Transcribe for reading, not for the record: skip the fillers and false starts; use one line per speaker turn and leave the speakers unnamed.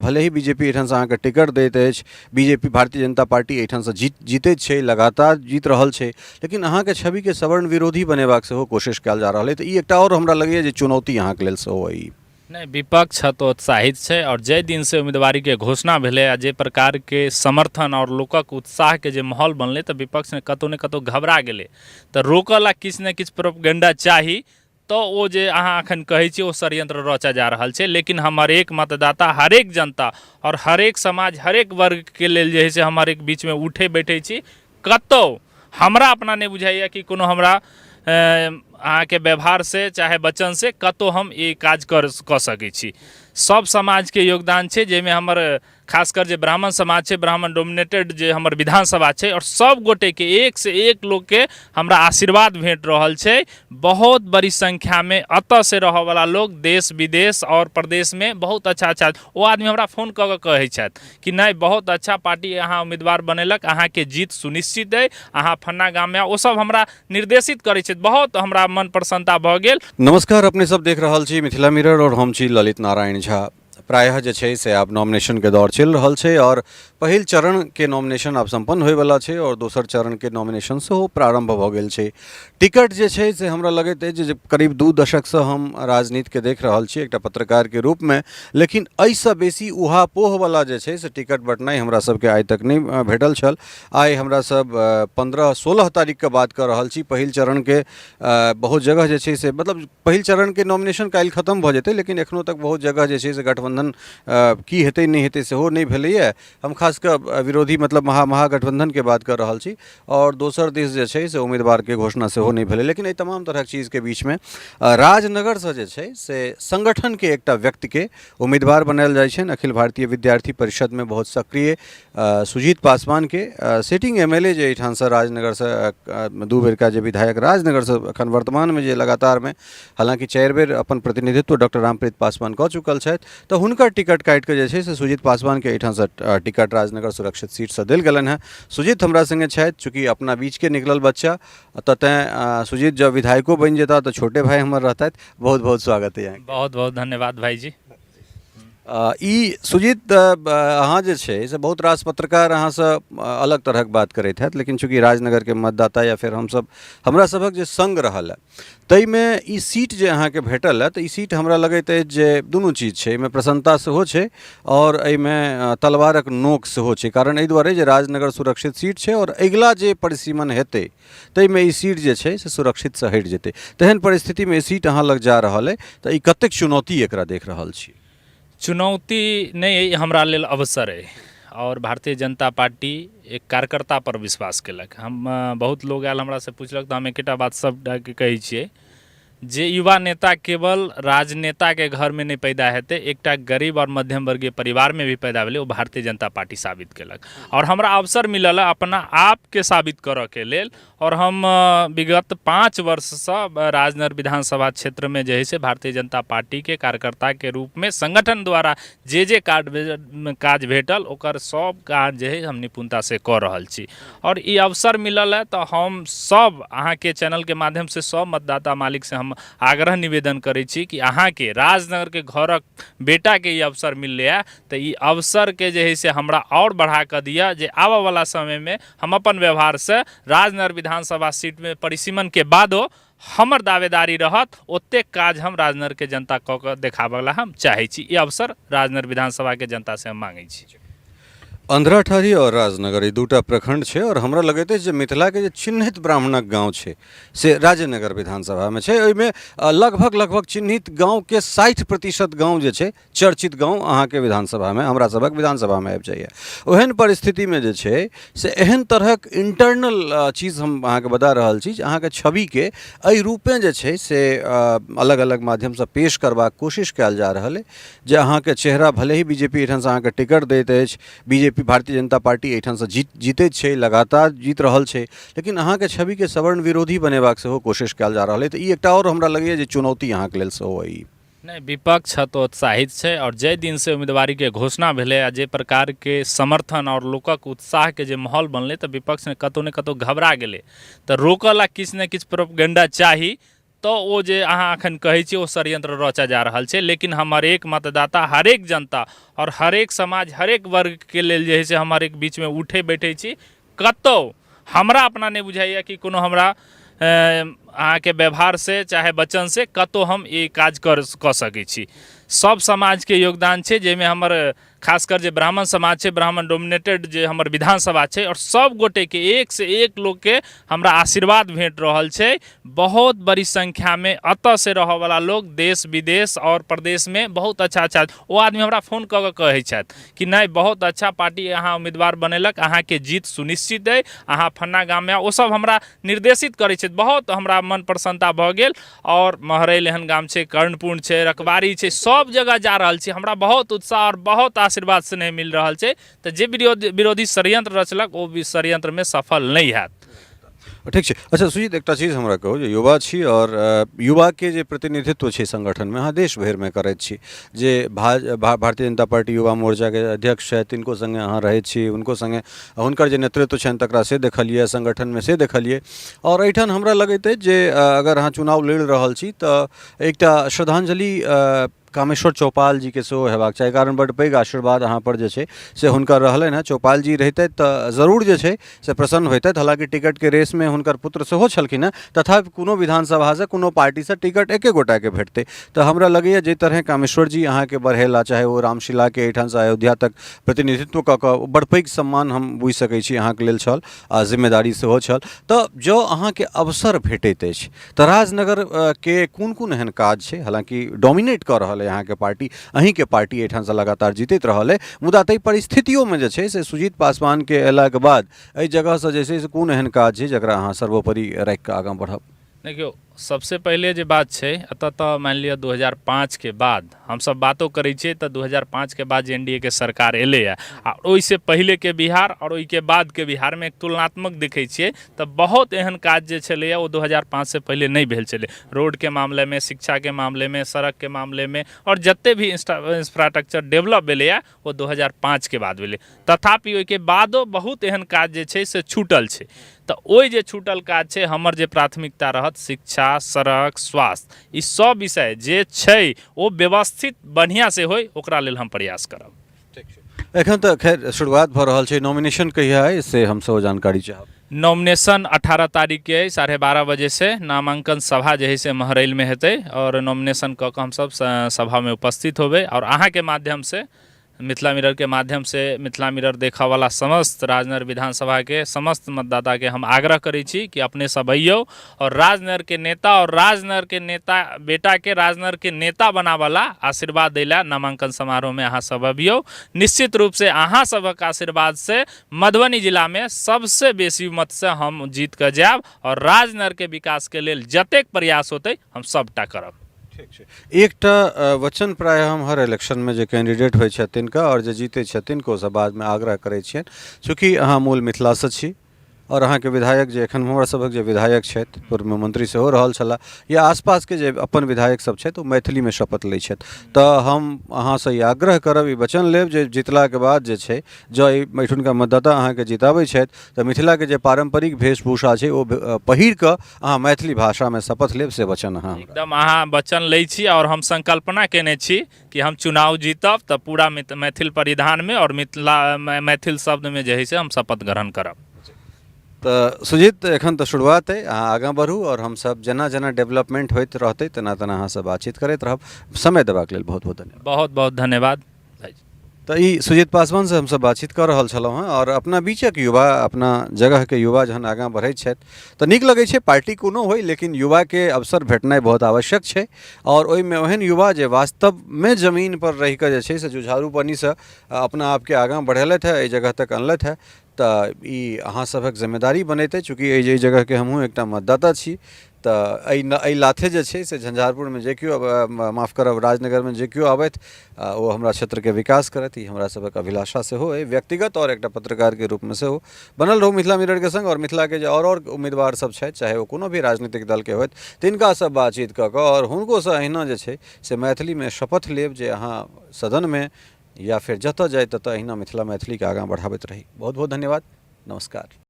भले ही बीजेपी एहिठामसँ अहाँके टिकट दैत अछि, बीजेपी भारतीय जनता पार्टी एहिठामसँ जीतैत छै, लगातार जीत रहल छै, लेकिन अहाँके छविके सवर्ण विरोधी बनेबाक सेहो कोशिश कयल जा रहल अइ। तऽ ई एकटा आओर हमरा लगैए जे चुनौती अहाँके लेल सेहो अइ।
नहि, विपक्ष हतोत्साहित छै आओर जाहि दिनसँ उम्मीदवारीके घोषणा भेलै आ जाहि प्रकारके समर्थन आओर लोकक उत्साहके जे माहौल बनलै, तऽ विपक्ष ने कतहु ने कतहु घबरा गेलै। तऽ रोकऽ ला किछु ने किछु प्रोपगेंडा चाही, तऽ ओ जे अहाँ एखन कहै छियै ओ षड्यंत्र रचऽ जा रहल छै। लेकिन हम हरेक मतदाता, हरेक जनता आओर हरेक समाज, हरेक वर्गके लेल जे हइ से हम हरेक बीचमे उठै बैठै छी। कतहु हमरा अपना नहि बुझाइए कि कोनो हमरा अहाँके व्यवहारसँ चाहे वचनसँ कतहु हम ई काज कऽ सकै छी। सभ समाजके योगदान छै, जाहिमे हमर खासकर जे ब्राह्मण समाज छै, ब्राह्मण डोमिनेटेड जे हमर विधानसभा छै, आओर सब गोटेके एकसँ एक लोकके हमरा आशीर्वाद भेट रहल छै। बहुत बड़ी संख्यामे एतऽसँ रहऽवला लोक देश विदेश आओर प्रदेशमे बहुत अच्छा अच्छा ओ आदमी हमरा फोन कऽ कऽ कहै छथि कि नहि, बहुत अच्छा पार्टी अहाँ उम्मीदवार बनेलक, अहाँके जीत सुनिश्चित अइ, अहाँ फन्ना गाममे आउ। ओ सब हमरा निर्देशित करै छथि। बहुत हमरा मन प्रसन्नता भऽ गेल।
नमस्कार, अपने सब देख रहल छी मिथिला मिरर और हम छी ललित नारायण झा। प्रायः जे छै से आब नॉमिनेशनके दौर चलि रहल छै आओर पहिल चरणके नॉमिनेशन आब सम्पन्न होइवला छै आओर दोसर चरणके नॉमिनेशन सेहो प्रारम्भ भऽ गेल छै। टिकट जे छै से हमरा लगैत अछि जे करीब 2 दशकसँ हम राजनीतिके देख रहल छी एकटा पत्रकारके रूपमे, लेकिन एहिसँ बेसी उहापोहवला जे छै से टिकट बँटनाइ हमरा सबके आइ तक नहि भेटल छल। आइ हमरा सब 15-16 तारीखके बात कऽ रहल छी। पहिल चरणके बहुत जगह जे छै से मतलब पहिल चरणके नॉमिनेशन काल्हि खतम भऽ जेतै, लेकिन एखनो तक बहुत जगह जे छै से गठबन्धन की हेतै नहि हेतै सेहो नहि भेलैए। हम खास कऽ विरोधी मतलब महागठबन्धनके बात कऽ रहल छी आओर दोसर दिस जे छै से उम्मीदवारके घोषणा सेहो नहि भेलै। लेकिन एहि तमाम तरहक चीजके बीचमे राजनगरसँ जे छै से सङ्गठनके एकटा व्यक्तिके उम्मीदवार बनायल जाइ छनि। अखिल भारतीय विद्यार्थी परिषदमे बहुत सक्रिय सुजीत पासवानके सिटिंग एम एल ए जे एहिठामसँ राजनगरसँ 2 बेरका जे विधायक राजनगरसँ एखन वर्तमानमे जे लगातारमे हालाँकि 4 बेर अपन प्रतिनिधित्व डॉक्टर रामप्रीत पासवान कऽ चुकल छथि, तऽ हुनकर टिकट काटिकऽ जे छै से सुजीत पासवानके एहिठामसँ टिकट राजनगर सुरक्षित सीटसँ देल गेलनि हेँ। सुजीत हमरा सङ्गे छथि, चूँकि अपना बीचके निकलल बच्चा, तऽ तैँ सुजीत जँ विधायको बनि जेता तऽ छोटे भाइ हमर रहतथि। बहुत बहुत स्वागत अइ अहाँके।
बहुत बहुत धन्यवाद भाइजी।
ई सुजीत, अहाँ जे छै से बहुत रास पत्रकार अहाँसँ अलग तरहक बात करैत हैत, लेकिन चूँकि राजनगरके मतदाता या फेर हमसब हमरा सभक जे सङ्ग रहल हँ ताहिमे ई सीट जे अहाँके भेटल हँ, तऽ ई सीट हमरा लगैत अछि जे दुनू चीज छै, एहिमे प्रसन्नता सेहो छै आओर एहिमे तलवारक नोक सेहो छै। कारण एहि दुआरे जे राजनगर सुरक्षित सीट छै आओर अगिला जे परिसीमन हेतै ताहिमे ई सीट जे छै से सुरक्षितसँ हटि जेतै। तेहन परिस्थितिमे ई सीट अहाँ लग जा रहल अइ, तऽ ई कतेक चुनौती एकरा देख रहल छी?
चुनौती नहि अइ, हमरा लेल अवसर अइ। आओर भारतीय जनता पार्टी एक कार्यकर्ता पर विश्वास केलक। हम बहुत लोग आयल हमरासँ पुछलक, तऽ हम एकेटा बात सबटाके कहै छियै जे युवा नेता केवल राजनेताके घरमे नहि पैदा हेतै, एकटा गरीब आओर मध्यम वर्गीय परिवारमे भी पैदा भेलै, ओ भारतीय जनता पार्टी साबित केलक। आओर हमरा अवसर मिलल अपना आपके साबित करऽके लेल, आओर हम विगत 5 वर्षसँ राजनगर विधानसभा क्षेत्रमे जे हइ से भारतीय जनता पार्टीके कार्यकर्ताके रूपमे संगठन द्वारा जे जे काज भेटल ओकर सब काज जे हइ हम निपुणतासँ कऽ रहल छी। आओर ई अवसर मिलल है तऽ हम सब अहाँके चैनलके माध्यमसँ सब मतदाता मालिकसँ हम आग्रह निवेदन करै छी कि अहाँके राजनगरके घरक बेटाके ई अवसर मिललै है, तऽ ई अवसरके जे हइ से हमरा आओर बढ़ाकऽ दिअ, जे आबऽवला समयमे हम अपन व्यवहारसँ राजनगर विधानसभा सीटमे परिसीमनके बादो हमर दावेदारी रहत, ओतेक काज हम राजनगरके जनता कऽ कऽ देखाबऽला हम चाहै छी। ई अवसर राजनगर विधानसभाके जनतासँ हम माँगै छी।
अंधराठाढ़ी आओर राजनगर ई दूटा प्रखंड छै आओर हमरा लगैत अछि जे मिथिलाके जे चिन्हित ब्राह्मणक गाँव छै से राजेनगर विधानसभामे छै। ओहिमे लगभग लगभग चिन्हित गाँवके 60% गाँव जे छै चर्चित गाँव अहाँके विधानसभामे हमरा सभक विधानसभामे आबि जाइए। ओहन परिस्थितिमे जे छै से एहन तरहक इंटरनल चीज हम अहाँके बता रहल छी जे अहाँके छविके एहि रूपेँ जे छै से अलग अलग माध्यमसँ पेश करबाक कोशिश कयल जा रहल अइ जे अहाँके चेहरा भले ही बीजेपी एहिठामसँ अहाँके टिकट दैत अछि, बीजेपी भारतीय जनता पार्टी एहिठामसँ जीतैत छै, लगातार जीत रहल छै, लेकिन अहाँके छविके सवर्ण विरोधी बनेबाक सेहो कोशिश कयल जा रहल अइ। तऽ ई एकटा आओर हमरा लगैए जे चुनौती अहाँके लेल सेहो अइ।
नहि, विपक्ष हतोत्साहित छै आओर जाहि दिनसँ उम्मीदवारीके घोषणा भेलै आ जाहि प्रकारके समर्थन आओर लोकक उत्साहके जे माहौल बनलै, तऽ विपक्ष ने कतहु ने कतहु घबरा गेलै। तऽ रोकऽ ला किछु ने किछु प्रोपगेंडा चाही, तऽ ओ जे अहाँ एखन कहै छियै ओ षड्यंत्र रचऽ जा रहल छै। लेकिन हम हरेक मतदाता, हरेक जनता आओर हरेक समाज, हरेक वर्गके लेल जे हइ से हम हरेक बीचमे उठै बैठै छी। कतहु हमरा अपना नहि बुझाइए कि कोनो हमरा अहाँके व्यवहारसँ चाहे वचनसँ कतहु हम ई काज कऽ सकै छी। सभ समाजके योगदान छै, जाहिमे हमर खासकर जे ब्राह्मण समाज छै, ब्राह्मण डोमिनेटेड जे हमर विधानसभा छै, आओर सब गोटेके एकसँ एक लोकके हमरा आशीर्वाद भेट रहल छै। बहुत बड़ी संख्यामे एतऽसँ रहऽवला लोक देश विदेश आओर प्रदेशमे बहुत अच्छा अच्छा ओ आदमी हमरा फोन कऽ कऽ कहै छथि कि नहि, बहुत अच्छा पार्टी अहाँ उम्मीदवार बनेलक, अहाँके जीत सुनिश्चित अइ, अहाँ फन्ना गाममे। ओ सब हमरा निर्देशित करै छथि। बहुत हमरा मन प्रसन्नता भऽ गेल। आओर महरैल एहन गाम छै, कर्णपुर छै, रकबारी छै, सब जगह जा रहल छी। हमरा बहुत उत्साह आओर बहुत आशीर्वाद स्नेह मिल रहल छै। तऽ जे विरोधी षड्यंत्र रचलक ओ षड्यंत्रमे सफल नहि हैत।
ठीक छै। अच्छा सुजीत, एकटा चीज हमरा कहू जे युवा छी आओर युवाके जे प्रतिनिधित्व छै संगठनमे अहाँ देश भरिमे करैत छी, जे भारतीय जनता पार्टी युवा मोर्चाके अध्यक्ष छथि तिनको सङ्गे अहाँ रहै छी, हुनको सङ्गे हुनकर जे नेतृत्व छनि तकरा से देखलियै, संगठनमे से देखलियै। आओर एहिठाम हमरा लगैत अछि जे अगर अहाँ चुनाव लड़ि रहल छी तऽ एकटा श्रद्धांजलि कामेश्वर चौपाल जीके सेहो हेबाक चाही, कारण बड्ड पैघ आशीर्वाद अहाँपर जे छै से हुनकर रहलनि हेँ। चौपाल जी रहितथि तऽ जरूर जे छै से प्रसन्न होइतथि। हालाँकि टिकटके रेसमे हुनकर पुत्र सेहो छलखिन हेँ, तथापि कोनो विधानसभासँ कोनो पार्टीसँ टिकट एके गोटाके भेटतै। तऽ हमरा लगैए जाहि तरहेँ कामेश्वर जी अहाँके बढ़ेला, चाहे ओ रामशिलाके एहिठामसँ अयोध्या तक प्रतिनिधित्व कऽ कऽ बड़ पैघ सम्मान हम बुझि सकै छी अहाँके लेल छल आ जिम्मेदारी सेहो छल, तऽ जँ अहाँके अवसर भेटैत अछि तऽ राजनगर के कोन कोन एहन काज छै? हालाँकि डोमिनेट कऽ रहल अइ अहाँके पार्टी, अहीँके पार्टी एहिठामसँ लगातार जीतैत रहल अइ, मुदा ताहि परिस्थितियोमे जे छै से सुजीत पासवानके अयलाके बाद एहि जगहसँ जे छै से कोन एहन काज छै जकरा अहाँ सर्वोपरि राखि कऽ आगाँ बढ़ब?
देखियौ, सबसे पहिले जे बात छै, एतऽ तऽ मानि लिअ 2005 के बाद हमसब बातो करै छियै तऽ 2005 के बाद जे एन डी ए के सरकार एलैए आ ओहिसँ पहिलेके बिहार आओर ओहिके बादके बिहारमे एक तुलनात्मक देखै छियै तऽ बहुत एहन काज जे छलैए ओ 2005सँ पहिले नहि भेल छलै। रोडके मामलेमे, शिक्षाके मामलेमे, सड़कके मामलेमे आओर जते भी इंफ्रास्ट्रक्चर डेवलप भेलैए ओ 2005 के बाद भेलै। तथापि ओहिके बादो बहुत एहन काज जे छै से छूटल छै। तऽ ओहि जे छूटल काज छै, हमर जे प्राथमिकता रहत शिक्षा, सड़क, स्वास्थ्य, ई सब विषय जे छै ओ व्यवस्थित बढ़िआँसँ होइ ओकरा लेल हम प्रयास करब।
ठीक छै। एखन तऽ खैर शुरुआत भऽ रहल छै, नॉमिनेशन कहिया अइ से हमसभ जानकारी चाहब।
नॉमिनेशन 18 तारीखके अइ, 12:30 बजेसँ नामाङ्कन सभा जे हइ से महरैलमे हेतै आओर नॉमिनेशन कऽ कऽ हमसभ सभामे उपस्थित होबै। आओर अहाँके माध्यमसँ, मिथिला मिररके माध्यमसँ मिथिला मिरर देखऽवला समस्त राजनगर विधानसभाके समस्त मतदाताके हम आग्रह करै छी कि अपने सब अइयौ आओर राजनगरके नेता आओर राजनगरके नेता बेटाके राजनगरके नेता बनाबऽला आशीर्वाद दै लए नामाङ्कन समारोहमे अहाँ सब अबियौ। निश्चित रूपसँ अहाँ सभक आशीर्वादसँ मधुबनी जिलामे सबसँ बेसी मतसँ हम जीत कऽ जायब आओर राजनगरके विकासके लेल जतेक प्रयास होतै हम सबटा करब।
ठीक छै। एकटा वचन प्रायः हम हर इलेक्शनमे जे कैंडिडेट होइ छथि तिनका आओर जे जीतै छथि तिनकोसँ बादमे आग्रह करै छियनि, चूँकि अहाँ मूल मिथिलासँ छी आओर अहाँके विधायक जे एखन हमर सभक जे विधायक छथि, पूर्वमे मंत्री सेहो रहल छलाह, या आसपासके जे अपन विधायक सब छथि ओ मैथिलीमे शपथ लै छथि, तऽ हम अहाँसँ ई आग्रह करब, ई वचन लेब जे जितलाके बाद जे छै जँ एहिठुनका मतदाता अहाँके जिताबै छथि तऽ मिथिलाके जे पारम्परिक वेशभूषा छै ओ पहिर कऽ अहाँ मैथिली भाषामे शपथ लेब, से वचन अहाँ।
एकदम अहाँ वचन लै छी आओर हम संकल्पना केने छी कि हम चुनाव जीतब तऽ पूरा मैथिल परिधानमे आओर मिथिला मैथिल शब्दमे जे हइ से हम शपथ ग्रहण करब।
तऽ सुजीत, एखन तऽ शुरुआत अइ, अहाँ आगाँ बढ़ू आओर हमसभ जेना जेना डेवलपमेंट होइत रहतै तेना तेना अहाँसँ बातचीत करैत रहब। समय देबाक लेल बहुत बहुत धन्यवाद।
बहुत बहुत धन्यवाद।
तऽ ई सुजीत पासवानसँ हमसभ बातचीत कऽ रहल छलहुँ हेँ आओर अपना बीचक युवा, अपना जगहके युवा जहन आगाँ बढ़ैत छथि तऽ नीक लगै छै। पार्टी कोनो होइ लेकिन युवाके अवसर भेटनाइ बहुत आवश्यक छै आओर ओहिमे ओहन युवा जे वास्तवमे जमीनपर रहिकऽ जे छै से जुझारूपनीसँ अपना आपके आगाँ बढ़ेलथि हेँ, एहि जगह तक अनलथि हेँ, तऽ ई अहाँ सभक जिम्मेदारी बनैत अछि। चूँकि एहि जगहके हमहूँ एकटा मतदाता छी तऽ एहि लाथे जे छै से झंझारपुरमे जे केओ, माफ करब, राजनगरमे जे केओ आबथि ओ हमरा क्षेत्रके विकास करथि, ई हमरा सभक अभिलाषा सेहो अइ व्यक्तिगत आओर एकटा पत्रकारके रूपमे सेहो। बनल रहू मिथिला मिररके सङ्ग आओर मिथिलाके जे आओर आओर उम्मीदवार सब छथि, चाहे ओ कोनो भी राजनीतिक दलके होथि, तिनकासँ बातचीत कऽ कऽ आओर हुनकोसँ अहिना जे छै से मैथिलीमे शपथ लेब जे अहाँ सदनमे या फेर जतऽ जाइ ततऽ अहिना मिथिला मैथिलीके आगाँ बढ़ाबैत रही। बहुत बहुत धन्यवाद, नमस्कार।